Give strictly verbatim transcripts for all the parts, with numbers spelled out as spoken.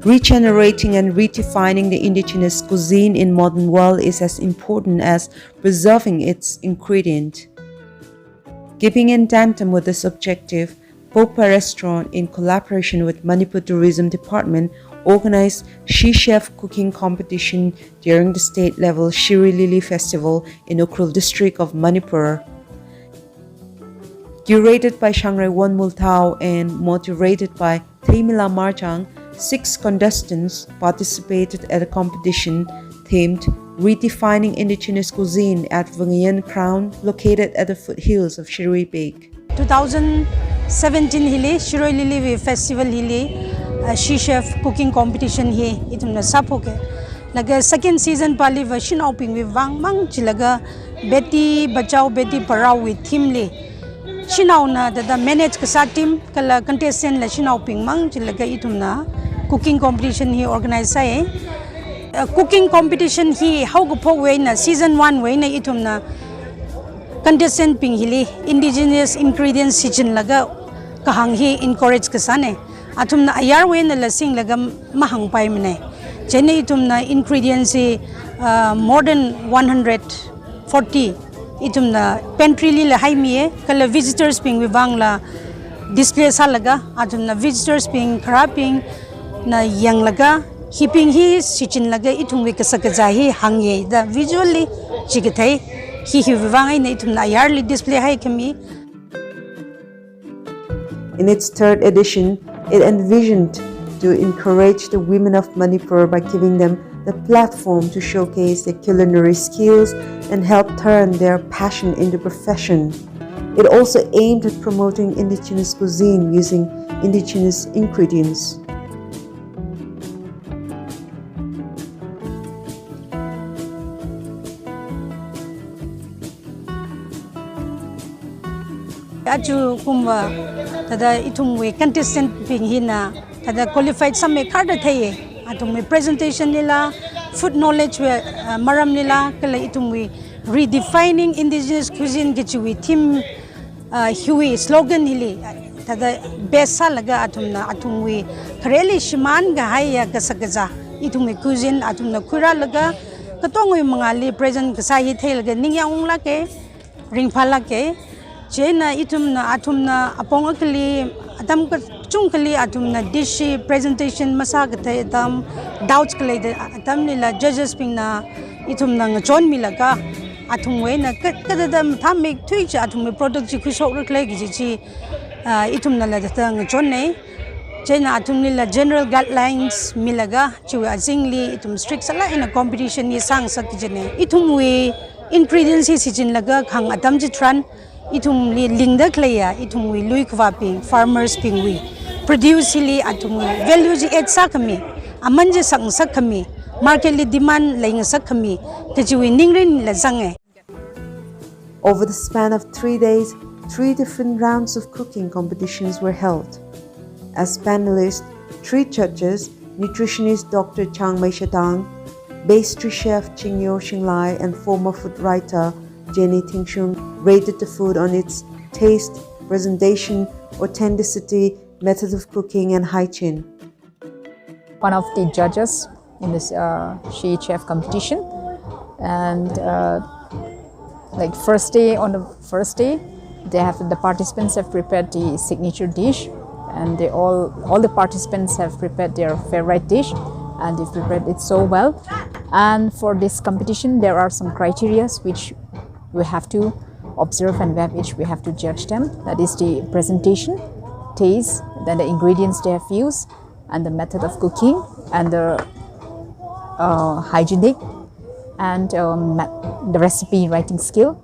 Regenerating and redefining the indigenous cuisine in modern world is as important as preserving its ingredient. Keeping in tandem with this objective, Popa Restaurant, in collaboration with Manipur Tourism Department, organized She Chef Cooking Competition during the state level Shirui Lily Festival in Ukhrul District of Manipur. Curated by Shangrei Wonmulthao and moderated by Theimila Marchang, six contestants participated at a competition themed Redefining Indigenous Cuisine at Vangayan Crown, located at the foothills of Shirui Peak. Two thousand seventeen hili, Shirui Lily wui festival hili, uh, She Chef Cooking Competition hi ithumna sāphoka. Laga second season pāli va shanaobingwui vang mang chilaga Beti Bachao Beti Padhao wui theme li shanaona thāda manage kasā team kala contestant la shanaobing mang chilaga ithumna cooking competition hi organize sāya. Uh, cooking competition hi haokaphok wui eina season one wui eina ithumna contestant bing hili indigenous ingredients shichinlaga kahāng hi encourage kasāna. Athumna ayarwui einala singlaga mahāngpaimana. Chieina ithumna ingredients hi, uh, more than one hundred forty ithumna pantry lila haimiya, kala visitors bingwui vangla display sālaga, athumna visitors bing kharābingna yanglaga, hibing hi shichinlaga ithumwui kashak kazā hi hāngya da visually chikathei, hi hiwui vang eina ithumna ayarli display haikhami. In its third edition, it envisioned to encourage the women of Manipur by giving them the platform to showcase their culinary skills and help turn their passion into profession. It also aimed at promoting indigenous cuisine using indigenous ingredients. Aja kumva thāda ithumwui contestant bing hina thāda qualified sāmeikharda theiya. Athumwui presentation lila, food knowledge wui, uh, maram lila, kala ithumwui redefining indigenous cuisine kajiwui theme, uh, hiwui slogan hili, uh, thāda base sālaga athumna athumwui khareli shimān kahaiya kashak kazā, ithumwui cuisine athumna khuirālaga katongwui mangāli present kasā hi theilaga ningyāng unglāka, ringphālāka. Chieina ithumna, athumna apong akhali, atam kachungkhali athumna dish presentation masākathei atam, doubts khaleida atamlila judges bingna ithumna ngachonmilaga, athumwui eina ka, kathāda mathāmeithui chi athumwui product chi khuishokra khala kaji chi, ah, ithumnala thāda ngachonna. Chieina athumlila general guidelines milaga, chiwui azingli ithum strict sālāk eina competition hi sāngasak kajina. Ithumwui ingredients hi shichinlaga kahāng atam chitharan, ithumli lingda khaleiya, ithumwui lui khavābing, farmers bingwui produce hili athumwui value chi add sākhami, aman chi sakngasakkhami, market li demand leingasakkhami, kajiwui ningrinla zanga. Over the span of three days, three different rounds of cooking competitions were held. As panelists, three judges, nutritionist Doctor Changmei Shatang, pastry chef Chingyo Shinglai, and former food writer Jenny Tingshung, rated the food on its taste, presentation, authenticity, method of cooking, and hygiene. One of the judges in this, uh, She Chef competition. And, uh, like, first day, on the first day, they have, the participants have prepared the signature dish, and they all, all the participants have prepared their favorite dish, and they prepared it so well. And for this competition, there are some criterias which we have to observe and we have, which we have to judge them. That is the presentation, taste, then the ingredients they have used, and the method of cooking, and the, uh, hygienic, and, um, ma-, the recipe writing skill.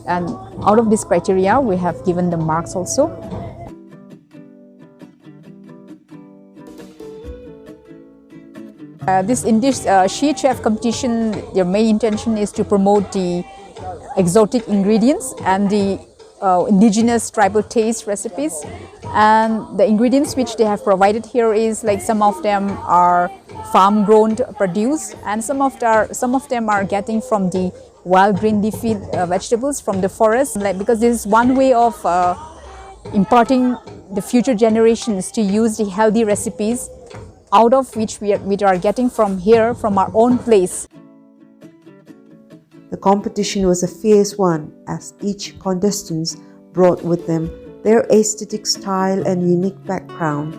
And out of this criteria, we have given the marks also. Uh, this, in this, uh, She Chef competition, their main intention is to promote the exotic ingredients and the, uh, indigenous tribal taste recipes. And the ingredients which they have provided here is, like, some of them are farm-grown produce, and some of the, some of them are getting from the wild green leafy, uh, vegetables from the forest. Like, because this is one way of, uh, imparting the future generations to use the healthy recipes out of which we are, which are getting from here, from our own place. The competition was a fierce one, as each contestant brought with them their aesthetic style and unique background.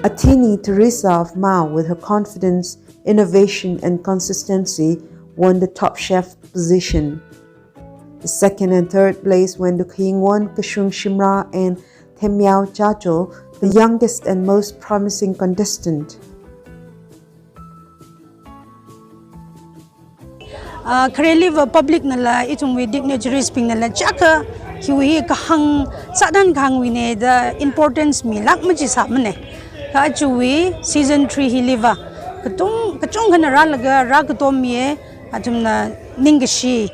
Atini Teresa of Mao, with her confidence, innovation, and consistency, won the top chef position. The second and third place went to Khayingwon Kashung Shimrah and Themyao Chacho, the youngest and most promising contestant. Uh, khareliva public nala ithumwui dignitaries bing nala chaka hiwui kahāng sādan kahāngwui ne da importance milāk maji sāmane. Kha achiwui season three hiliva katung kachungkhana rālaga rākatommiye, athumna ningkashi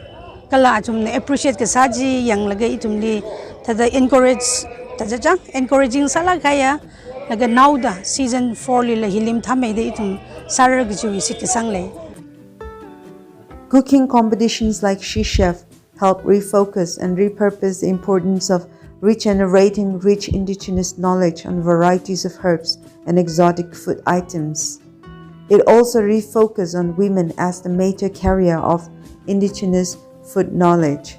kala athumna appreciate kasā chi yanglaga ithumli thāda encourage, thāda chang encouraging sālāk kahaiya, laga naoda season four lila hili mathāmeida ithum sāra kajiwui shitkasang lei. Cooking competitions like She Chef help refocus and repurpose the importance of regenerating rich indigenous knowledge on varieties of herbs and exotic food items. It also refocuses on women as the major carrier of indigenous food knowledge.